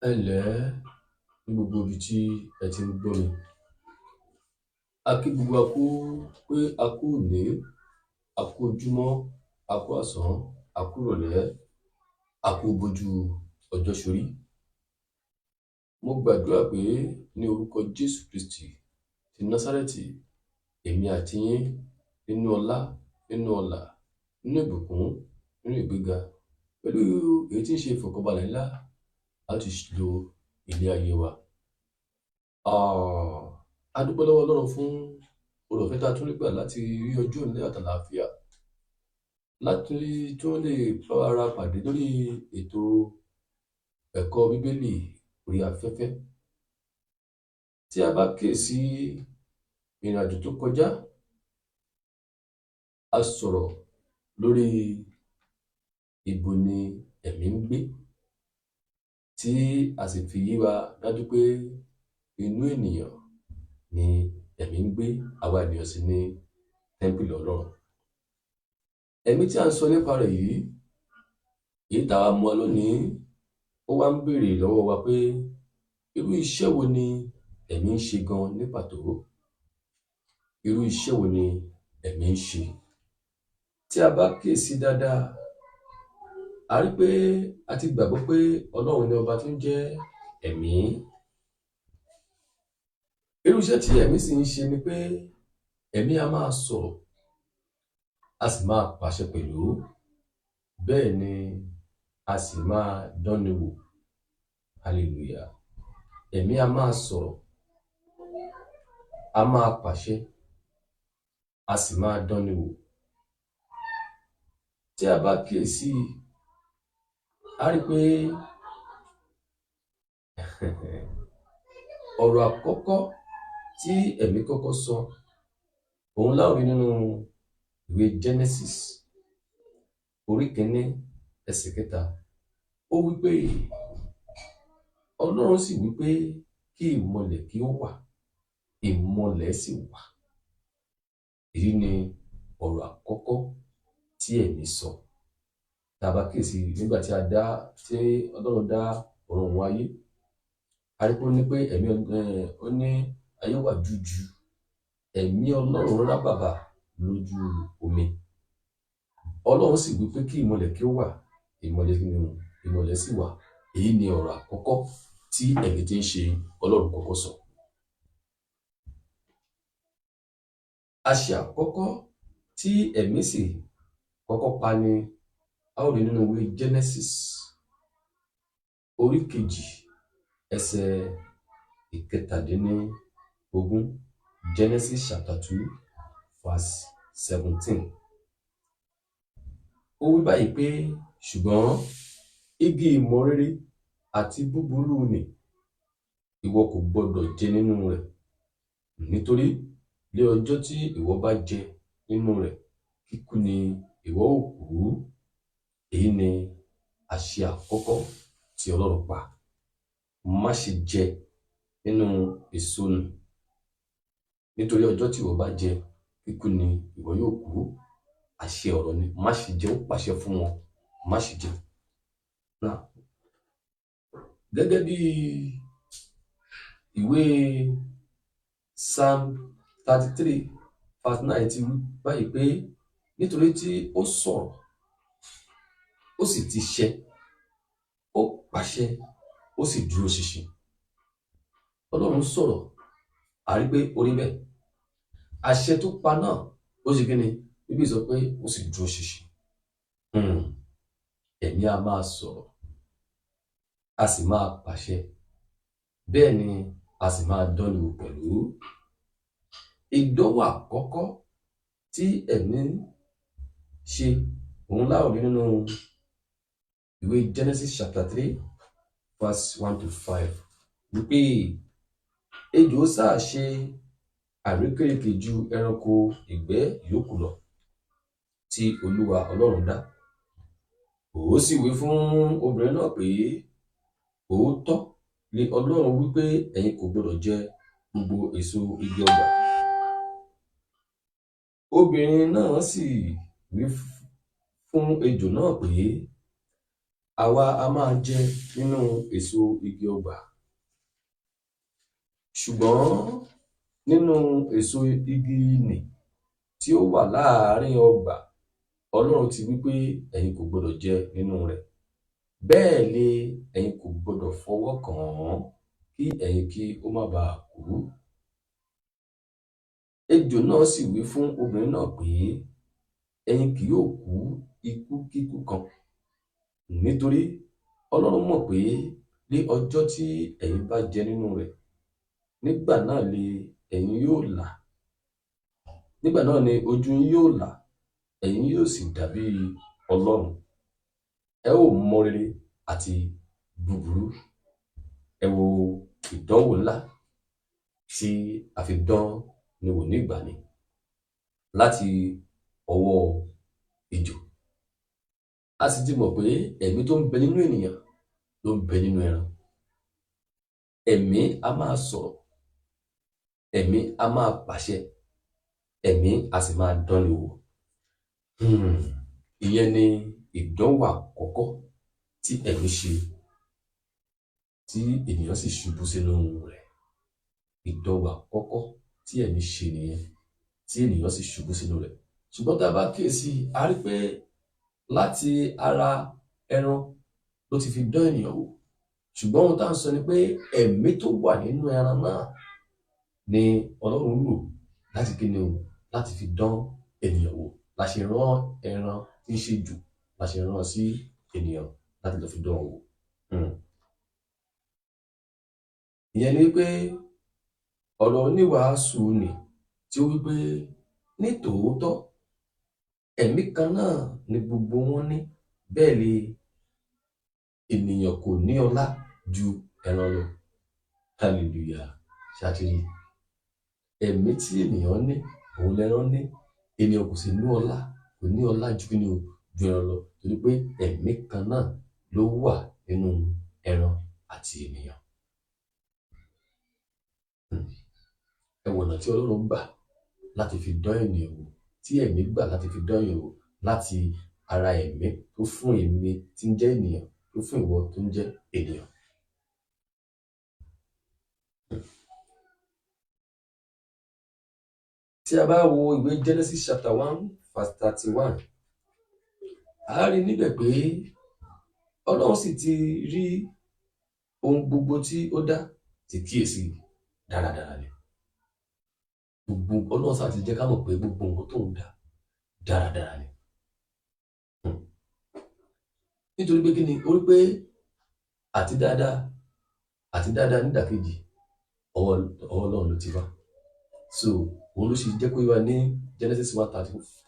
Ẹ ǹlẹ́ ní gbogbo ibi tí ẹ ti ń gbọ́ mi. A kí gbogbo wa kú pé a kú òní, a kú ojúmọ́, a kú ọ̀sán, a kú ìrọ̀lẹ́, a kú bójú ọjọ́ ṣe rí. Mo gbàdúrà pé ní orúkọ Jésù Kristi ti Násárẹ́tì, èmi àti yín nínú ọlá, nínú ọlà, nínú ìbùkún, nínú ìgbéga, pẹ̀lú èyí tí ń ṣe ìfọ̀kànbalẹ̀ ńlá láti lo ilé ayé wa. A dúpẹ́ lọ́wọ́ Ọlọ́run fún oore ọ̀fẹ́ tá a tún rí gbà láti rí ọjọ́ òní láyọ̀ àtàlàáfíà, láti tún lè bá ara pàdé lórí ètò ẹ̀kọ́ Bíbélì orí afẹ́fẹ́. Tí a bá kíyèsí ìrìnàjò tó kọjá, a sọ̀rọ̀ lórí ibo ni ẹ̀mí ń gbé, tí a sì fi yé wa dájú pé inú ènìyàn ni ẹ̀mí ń gbé, àwa ènìyàn sì ni tẹ́ḿpìlì Ọlọ́run. Ẹ̀mí tí à ń sọ nípa rẹ̀ yìí, èyí tá a wá mú wá lónìí, ó wá ń béèrè lọ́wọ́ wa pé irú iṣẹ́ wo ni ẹ̀mí ń ṣe gan ní pàtó? Irú iṣẹ́ wo ni ẹ̀mí ń ṣe? Tí a bá kíyèsí dáadáa, a rí pé a ti gbàgbọ́ pé Ọlọ́run ni ọba tó ń jẹ́ ẹ̀mí. Irú iṣẹ́ tí ẹ̀mí sì ń ṣe ni pé ẹ̀mí a máa sọ̀rọ̀, a sì máa pàṣẹ pẹ̀lú, bẹ́ẹ̀ ni a sì máa dánni wò. Hallelujah. Ẹ̀mí a máa sọ̀rọ̀, a máa pàṣẹ, a sì máa dánni wò. Tí a bá kíyèsí, a rí pé ọ̀rọ̀ àkọ́kọ́ tí ẹ̀mí kọ́kọ́ sọ, òun la ó rí nínú ìwé Genesis orí kìíní ẹsẹ̀ kẹta. Ó wí pé, Ọlọ́run sì wí pé kí ìmọ́lẹ̀ kí ó wà, ìmọ́lẹ̀ sì wà. Èyí ni ọ̀rọ̀ àkọ́kọ́ tí ẹ̀mí sọ. Tá a bá kíyèsí nígbà tí a dá, tí Ọlọ́run dá ọ̀run òun ayé, a rí pé ó ní pé ẹ̀mí, ó ní ayé wà jújù, ẹ̀mí Ọlọ́run rábàbà lójú omi. Ọlọ́run sì wí pé kí ìmọ́lẹ̀ kí ó wà, ìmọ́lẹ̀ kí ni o, ìmọ́lẹ̀ sì wà. Èyí ni ọ̀rọ̀ àkọ́kọ́ tí ẹ̀mí tí ń ṣe Ọlọ́run kọ́kọ́ sọ. Àṣẹ àkọ́kọ́ tí ẹ̀mí sì kọ́kọ́ pa ni a ó rí nínú ìwé Genesis orí kejì ẹsẹ̀ ìkẹtàdínlógún, Genesis chapter 2 verse 17. Ó wí báyìí pé, ṣùgbọ́n igi ìmọ̀ rere àti búburú nì, ìwọ kò gbọdọ̀ jẹ nínú rẹ̀, nítorí ní ọjọ́ tí ìwọ bá jẹ nínú rẹ̀, kíkú ni ìwọ ó kú. Èyí ni àṣẹ àkọ́kọ́ tí Ọlọ́run pa. Má ṣe jẹ nínú èso nì, nítorí ọjọ́ tí ìwọ bá jẹ, kíkú ni ìwọ yóò kú. Àṣẹ ọ̀rọ̀ ni, má ṣe jẹ, ó pàṣẹ fún wọn, má ṣe jẹ. Now, gẹ́gẹ́ bí ìwé Psalm 33 verse 9 ti wí báyìí pé nítorí tí ó sọ̀rọ̀, ó sì ti ṣẹ, ó pàṣẹ, ó sì dúró ṣinṣin. Ọlọ́run sọ̀rọ̀, a rí pé ó rí bẹ́ẹ̀. Àṣẹ tó pa náà, ó ṣe kíni? Bíbélì sọ pé ó sì dúró ṣinṣin. Ẹ̀mí a máa sọ̀rọ̀, a sì máa pàṣẹ, bẹ́ẹ̀ ni a sì máa dánni wò pẹ̀lú. Ìdánwò àkọ́kọ́ tí ẹ̀mí ṣe, òun la ó rí nínú ìwé Genesis chapter 3 verse 1 to 5, wípé ejò sáà ṣe àrékérekè ju ẹranko ìgbẹ́ yòókù lọ tí Olúwa Ọlọ́run dá. Ó sì wí fún obìnrin náà pé òótọ́ ni Ọlọ́run wí pé ẹ̀yin kò gbọdọ̀ jẹ gbogbo èso igi ọgbà. Obìnrin náà sì wí fún ejò náà pé Àwa a máa jẹ nínú èso igi ọgbà, ṣùgbọ́n nínú èso igi nì tí ó wà láàárín ọgbà, Ọlọ́run ti wí pé ẹ̀yin kò gbọdọ̀ jẹ nínú rẹ̀, bẹ́ẹ̀ ni ẹ̀yin kò gbọdọ̀ fọwọ́ kàn án, kí ẹ̀yin kí ó má baà kú. Ejò náà sì wí fún obìnrin náà pé, ẹ̀yin kì yóò kú ikú kíkú kan, nítorí Ọlọ́run mọ̀ pé ní ọjọ́ tí ẹ̀yin bá jẹ nínú rẹ̀, nígbà náà ni ẹ̀yin yóò là, nígbà náà ni ojú yín yóò là, ẹ̀yin yóò sì dàbí Ọlọ́run, ẹ ó mọ rere àti búburú. Ẹ wo ìdánwò ńlá tí a fi dán ni wò ní ìgbàanì láti ọwọ́ ejò. A sì ti mọ̀ pé ẹ̀mí tó ń bẹ nínú ènìyàn ló ń bẹ nínú ẹran. Ẹ̀mí a máa sọ̀rọ̀, ẹ̀mí a máa pàṣẹ, ẹ̀mí a sì máa dánni wò. Ìyẹn ni ìdánwò àkọ́kọ́ tí ẹ̀mí ṣe, tí ènìyàn sì ṣubú sínú rẹ̀. Ìdánwò àkọ́kọ́ tí ẹ̀mí ṣe nìyẹn, tí ènìyàn sì ṣubú sínú rẹ̀. Ṣùgbọ́n tá a bá kíyèsí, a rí pé láti ara ẹran ló ti fi dán ènìyàn wò. Ṣùgbọ́n ohun tá à ń sọ ni pé ẹ̀mí tó wà nínú ẹran náà ni Ọlọ́run lò láti kí ni o, láti fi dán ènìyàn wò. La ṣe rán ẹran tí ń ṣe jù, la ṣe rán sí ènìyàn láti lọ fi dán wò. Ìyẹn ni wípé ọ̀rọ̀ oníwàásù nì tí ó wípé ní tòótọ́ ẹ̀mí kan náà ni gbogbo wọn ní, bẹ́ẹ̀ ni ènìyàn kò ní ọlá ju ẹran lọ. Hallelujah. Ṣàtìrì. Ẹ̀mí tí ènìyàn ní, òun lẹran ní. Ènìyàn kò sì ní ọlá, kò ní ọlá ju kí ni o, ju ẹran lọ, torí pé ẹ̀mí kan náà ló wà nínú ẹran àti ènìyàn. Ẹ wo ọ̀nà tí Ọlọ́run gbà láti fi dán ènìyàn wò, tí ẹ̀mí gbà láti fi dán ènìyàn wò, láti ara ẹ̀mí tó fún èmi tí ń jẹ́ ènìyàn, tó fún ìwọ tó ń jẹ́ ènìyàn. Tí a bá wo ìwé Genesis chapter 1 verse 31, a rí níbẹ̀ pé Ọlọ́run sì ti rí ohun gbogbo tí ó dá, ti kíyèsí dáradára ni. Gbogbo Ọlọ́run sá ti jẹ́ ká mọ̀ pé gbogbo nǹkan tó ń dá dáradára ni. Nítorí pé kí ni? Ó rí pé àti dáadáa, àti dáadáa nídàkejì, ọwọ́ Ọlọ́run ló ti wá. So òun ló ṣe jẹ́ kó yé wa ní Genesis 1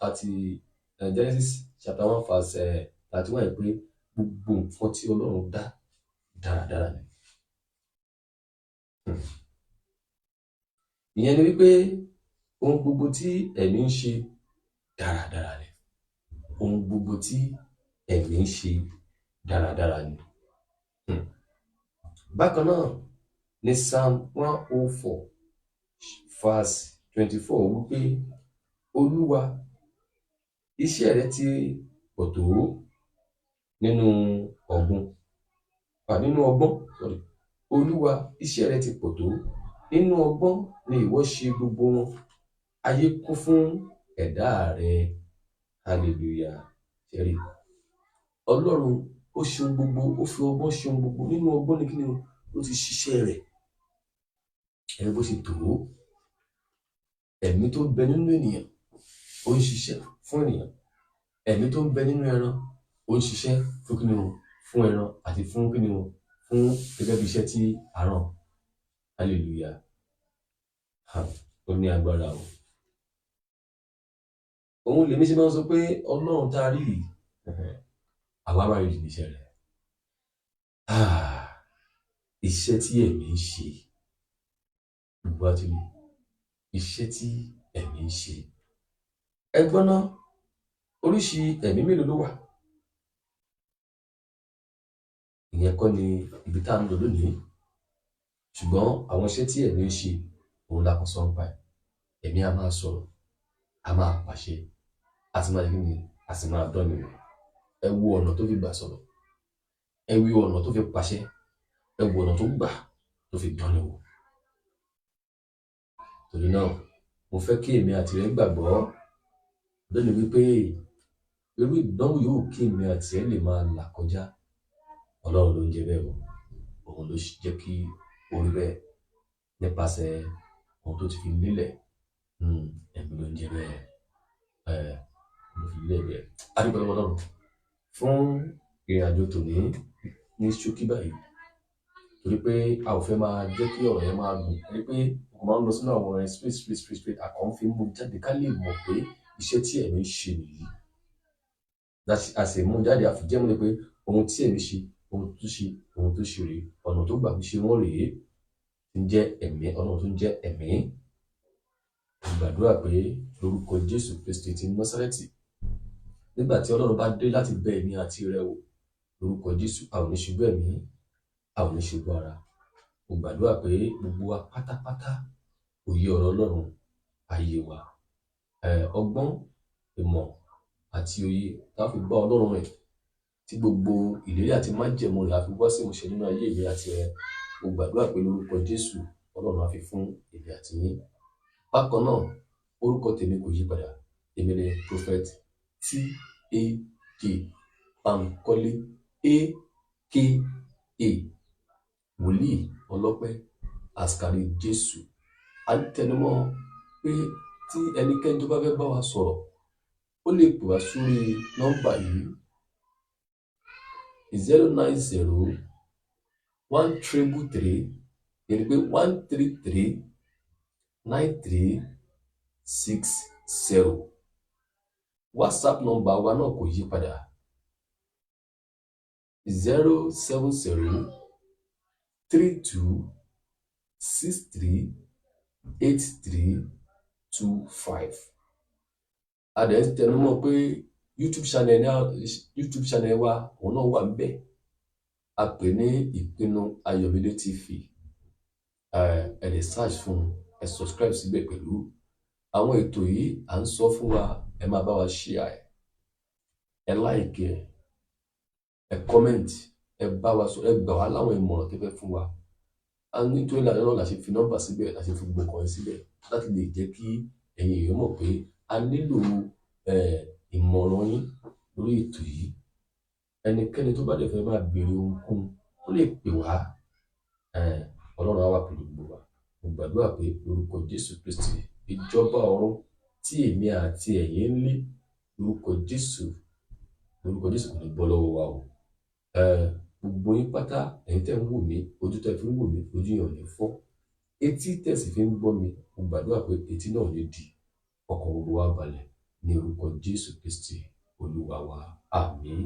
30, Genesis chapter 1 verse 31 pé gbogbo nǹkan tí Ọlọ́run dá dáradára ni. Ìyẹn ni wípé ohun gbogbo tí ẹ̀mí ń ṣe dáradára ni. Ohun gbogbo tí ẹ̀mí ń ṣe dáradára ni. Bákan náà ní Psalm 104 verse 24 wípé Olúwa, iṣẹ́ rẹ ti pọ̀ tó nínú ọ̀gbun, nínú ọgbọ́n, sorry. Olúwa, iṣẹ́ rẹ ti pọ̀ tó nínú ọgbọ́n ni ìwọ ṣe gbogbo wọn. Ayé kún fún ẹ̀dá rẹ. Hallelujah. Ṣẹ́rí. Ọlọ́run ó ṣe ohun gbogbo, ó fi ọgbọ́n ṣe ohun gbogbo. Nínú ọgbọ́n ni kí ni ó ti ṣiṣẹ́ rẹ̀. Ẹ̀rí bó ṣe tò ó. Ẹ̀mí tó ń bẹ nínú ènìyàn, ó ń ṣiṣẹ́ fún ènìyàn. Ẹ̀mí tó ń bẹ nínú ẹran, ó ń ṣiṣẹ́ fún kí ni o, fún ẹran àti fún kí ni o, fún gẹ́gẹ́ bí iṣẹ́ tí a rán. Hallelujah. Ó ní agbára o. Òun lèmi ṣe máa ń sọ pé Ọlọ́run tá a rí yìí, àwa máa rí níṣẹ́ rẹ̀. Iṣẹ́ tí ẹ̀mí ń ṣe, gbogbo wa ti rí. Iṣẹ́ tí ẹ̀mí ń ṣe. Ẹ gbọ́ ná, oríṣi ẹ̀mí mélòó ló wà? Ìyẹn kọ́ ni ibi tá à ń lọ lónìí. Ṣùgbọ́n àwọn iṣẹ́ tí ẹ̀mí ń ṣe, òun la kàn sọ nípa ẹ̀. Ẹ̀mí a máa sọ̀rọ̀, a máa pàṣẹ, a sì máa ṣe kíni, a sì máa dánni wò. Ẹ wo ọ̀nà tó fi gbà sọ̀rọ̀. Ẹ wo ọ̀nà tó fi pàṣẹ, ẹ wo ọ̀nà tó gbà tó fi dán ni wò. Torí náà, mo fẹ́ kí èmi àti rẹ gbàgbọ́ lónìí wípé irú ìdánwò yòówù kí èmi àti ẹ lè máa là kọjá, Ọlọ́run ló ń jẹ́ bẹ́ẹ̀ o. Òun ló jẹ́ kí ó rí bẹ́ẹ̀ nípasẹ̀ ohun tó ti fi lélẹ̀. Ẹ̀mí ló ń jẹ́ bẹ́ẹ̀, ẹ̀ ló fi lélẹ̀ bẹ́ẹ̀. A dúpẹ́ lọ́wọ́ Ọlọ́run fún ìrìn àjò tòní ní ṣókí báyìí, torí pé a ò fẹ́ máa jẹ́ kí ọ̀rọ̀ yẹn máa gùn, torí pé mo máa ń lọ sínú àwọn ọ̀rọ̀ yẹn straight, straight, straight, straight. A kàn fi mú jáde ká lè mọ̀ pé iṣẹ́ tí ẹ̀mí ń ṣe nìyí. A sì mú jáde, àfijẹ́ múlẹ̀ pé ohun tí ẹ̀mí ṣe, ohun tó ṣe, ohun tó ṣe rèé, ọ̀nà tó gbà fi ṣe wọ́n rèé, ń jẹ́ ẹ̀mí, ọ̀nà tó ń jẹ́ ẹ̀mí. Mo gbàdúrà pé lórúkọ Jésù Kristi ti Násárẹ́tì, nígbà tí Ọlọ́run bá dé láti bẹ èmi àti rẹ wò, lórúkọ Jésù, a ò ní ṣubú ẹ̀mí, a ò ní ṣubú ara. Mo gbàdúrà pé gbogbo wa pátápátá, òye ọ̀rọ̀ Ọlọ́run ayé wa, ọgbọ́n, ìmọ̀ àti òye tá a fi bá Ọlọ́run rìn, tí gbogbo ìlérí àti májẹ̀mú rẹ̀ á fi wá sí ìmúṣẹ nínú ayé èmi àti rẹ, mo gbàdúrà pé lórúkọ Jésù, Ọlọ́run á fi fún èmi àti yín. Bákan náà, orúkọ tèmi kò yí padà. Èmi ni Prophet T.A.J. Bankole, aka Wòlíì Ọlọ́pẹ́ Àsìkárí Jésù. À ń tẹnumọ́ pé tí ẹnikẹ́ni tó bá fẹ́ bá wa sọ̀rọ̀, ó lè pè wá sórí nọ́mbà yìí: 090 1333, yẹn ni pé 133 9360. WhatsApp nọ́mbà wa náà kò yí padà: 070 32 63 83 25. A dẹ̀ ń tẹnumọ́ pé YouTube channel ní, YouTube channel wa, òun náà wà níbẹ̀. A pè ní Ìpinnu Ayọ̀mídé TV. Ẹ lè search fún, ẹ subscribe síbẹ̀. Pẹ̀lú àwọn ètò yìí à ń sọ fún wa, ẹ máa bá wa share ẹ, like ẹ, ẹ comment, ẹ bá wa sọ, ẹ gbà wá láwọn ìmọ̀ràn tẹ́ fẹ́ fún wa. A nítorí ìlànà náà la ṣe fi nọ́mbà síbẹ̀, la ṣe fi gbogbo nǹkan síbẹ̀, láti lè jẹ́ kí ẹ̀yin èèyàn mọ̀ pé a nílò ìmọ̀ràn yín lórí ètò yìí. Ẹnikẹ́ni tó bá dẹ̀ fẹ́ máa béèrè ohunkóhun, ó lè pè wá. Ọlọ́run á wà pẹ̀lú gbogbo wa. Mo gbàdúrà pé lórúkọ Jésù Kristi, ìjọba ọ̀run tí èmi àti ẹ̀yin ń lé, lórúkọ Jésù, lórúkọ Jésù, kò ní bọ́ lọ́wọ́ wa o. Gbogbo yín pátá, ẹ̀yin tẹ́ ń wò mí, ojú tẹ́ fi ń wò mí, ojú yẹn ò ní fọ́. Etí tẹ́ sì fi ń gbọ́ mi, mo gbàdúrà pé etí náà ò ní di. Ọkàn gbogbo wa balẹ̀ ní orúkọ Jésù Kristi Olúwa wa. Àmín,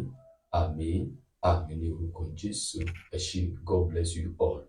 àmín, àmín ní orúkọ Jésù. Ẹ ṣé. God bless you all.